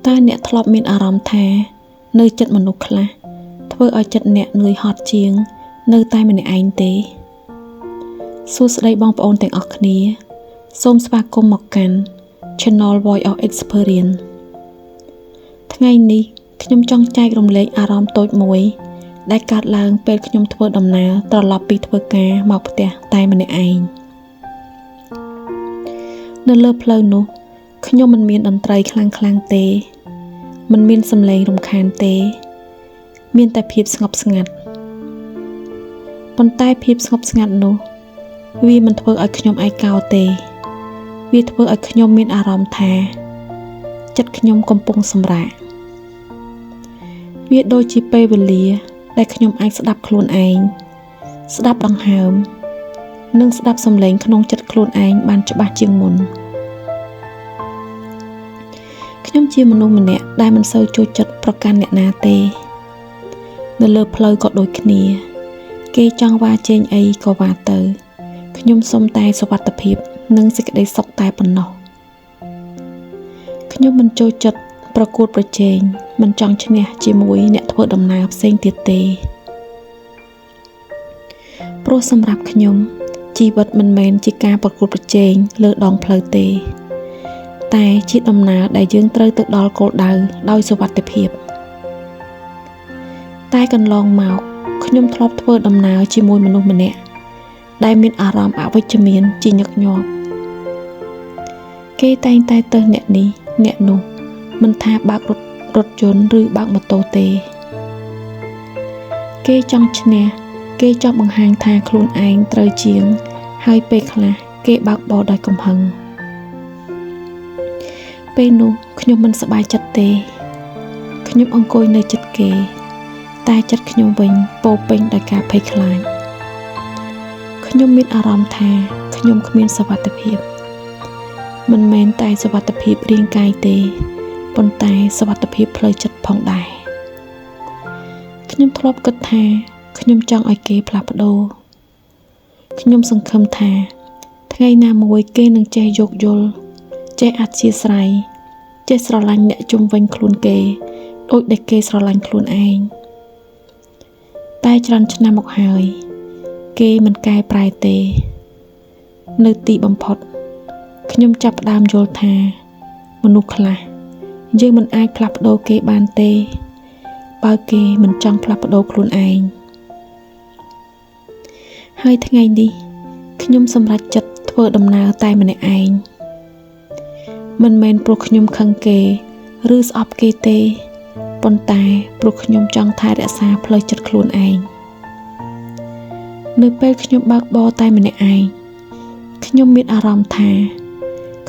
តើអ្នកធ្លាប់មានអារម្មណ៍ថានៅចិត្តមនុស្សខ្លះធ្វើឲ្យចិត្តអ្នកនឿយហត់ជាង នៅតែម្នាក់ឯងទេសួស្តីបងប្អូនទាំងអស់គ្នា សូមស្វាគមន៍មកកាន់ Channel Voice of Experience ថ្ងៃនេះខ្ញុំចង់ចែករំលែកអារម្មណ៍តូចមួយ ដែលកើតឡើងពេលខ្ញុំធ្វើដំណើរត្រឡប់ពីធ្វើការមកផ្ទះតែម្នាក់ឯងនៅលើផ្លូវនោះខ្ញុំមិនមានតន្ត្រីខ្លាំងៗទេមិនមានសំឡេងរំខានទេ មានតែភាពស្ងប់ស្ងាត់ប៉ុន្តែភាពស្ងប់ស្ងាត់នោះវាមិនធ្វើឲ្យខ្ញុំឯកោទេវាធ្វើឲ្យខ្ញុំមានអារម្មណ៍ថាចិត្តខ្ញុំកំពុងសម្រាកវាដូចជាពេលវេលា ដែលខ្ញុំអាចស្ដាប់ខ្លួនឯងស្ដាប់ដង្ហើម និងស្ដាប់សំឡេងក្នុងចិត្តខ្លួនឯងបានច្បាស់ជាងមុនខ្ញុំជាមនុស្សម្នាក់ដែលមិនសូវចូលចិត្តប្រកាន់អ្នកណាទេ នៅលើផ្លូវក៏ដូចគ្នា គេចង់វ៉ាជែងអីក៏វ៉ាទៅខ្ញុំសុំតែសុវត្ថិភាព និងសេចក្តីសុខតែប៉ុណ្ណោះខ្ញុំមិនចូលចិត្តប្រកួតប្រជែងមិនចង់ឈ្នះជាមួយអ្នកធ្វើដំណើរផ្សេងទៀតទេព្រោះសម្រាប់ខ្ញុំជីវិតមិនមែនជាការប្រកួតប្រជែងលើដងផ្លូវទេ តែជាដំណើរដែលយើងត្រូវទៅដល់គោលដៅដោយសុវត្ថិភាពតែកន្លងមកខ្ញុំធ្លាប់ធ្វើដំណើរជាមួយមនុស្សម្នាក់ដែលមានអារម្មណ៍អវិជ្ជមានជាញឹកញាប់គេតែងតែទៅអ្នកនេះអ្នកនោះមិនថាបើករថយន្តឬបើកម៉ូតូទេគេចង់ឈ្នះគេចង់បង្ហាញថាខ្លួនឯងត្រូវជាង ហើយពេលខ្លះគេបើកបរដោយកំហឹងពេលនោះខ្ញុំមិនសប្បាយចិត្តទេខ្ញុំអង្គុយនៅជិតគេ តែចិត្តខ្ញុំវិញពោពេញដោយការភ័យខ្លាចខ្ញុំមានអារម្មណ៍ថាខ្ញុំគ្មានសុវត្ថិភាពមិនមែនតែសុវត្ថិភាពរាងកាយទេប៉ុន្តែសុវត្ថិភាពផ្លូវចិត្តផងដែរខ្ញុំធ្លាប់គិតថាខ្ញុំចង់ឲ្យគេផ្លាស់ប្ដូរខ្ញុំសង្ឃឹមថាថ្ងៃណាមួយគេនឹងចេះយោគយល់ចេះអធ្យាស្រ័យចេះស្រឡាញ់អ្នកជុំវិញខ្លួនគេដូចដែលគេស្រឡាញ់ខ្លួនឯងតែច្រើនឆ្នាំមកហើយគេមិនកែប្រែទេ នៅទីបំផុតខ្ញុំចាប់ផ្ដើមយល់ថាមនុស្សខ្លះយើងមិនអាចផ្លាស់ប្ដូរគេបានទេ បើគេមិនចង់ផ្លាស់ប្ដូរខ្លួនឯងហើយថ្ងៃនេះខ្ញុំសម្រេចចិត្តធ្វើដំណើរតែម្នាក់ឯងមិនមែនព្រោះខ្ញុំខឹងគេឬស្អប់គេទេប៉ុន្តែព្រោះខ្ញុំចង់ថែរក្សាផ្លូវចិត្តខ្លួនឯងនៅពេលខ្ញុំបើកបរតែម្នាក់ឯងខ្ញុំមានអារម្មណ៍ថា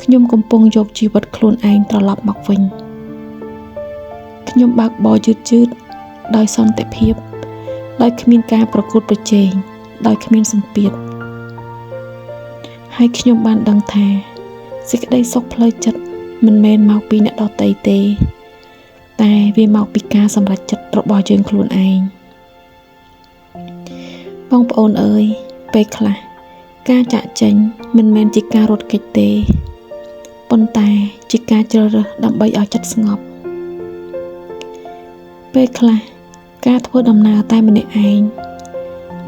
ខ្ញុំកំពុងយកជីវិតខ្លួនឯងត្រឡប់មកវិញខ្ញុំបើកបរយឺតៗដោយសន្តិភាពដោយគ្មានការប្រកួតប្រជែងដោយគ្មានសម្ពាធហើយខ្ញុំបានដឹងថាសេចក្តីសុខផ្លូវចិត្តមិនមែនមកពីអ្នកដទៃទេ តែវាមកពីការសម្រេចចិត្តរបស់យើងខ្លួនឯងបងប្អូនអើយពេលខ្លះការចាកចេញមិនមែនជាការរត់គេចទេប៉ុន្តែជាការជ្រើសរើសដើម្បីឲ្យចិត្តស្ងប់ពេលខ្លះការធ្វើដំណើរតែម្នាក់ឯង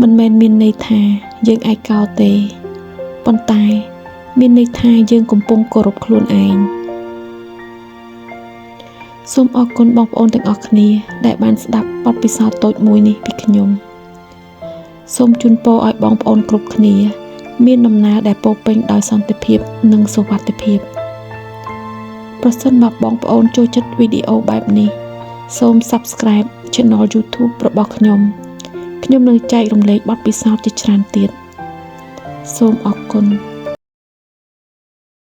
មិនមែនមានន័យថាយើងឯកោទេប៉ុន្តែមានន័យថាយើងកំពុងគោរពខ្លួនឯងសូមអរគុណបងប្អូនទាំងអស់គ្នាដែលបានស្ដាប់បទពិសោធន៍តូចមួយនេះពីខ្ញុំសូមជូនពរឲ្យបងប្អូនគ្រប់គ្នា មានដំណើរដែលពោពេញដោយសន្តិភាពនិងសុវត្ថិភាពប្រសិនបើបងប្អូនចូលចិត្តវីដេអូបែបនេះសូម Subscribe Channel YouTube របស់ខ្ញុំខ្ញុំនឹងចែករំលែកបទពិសោធន៍ជាច្រើនទៀតសូមអរគុណ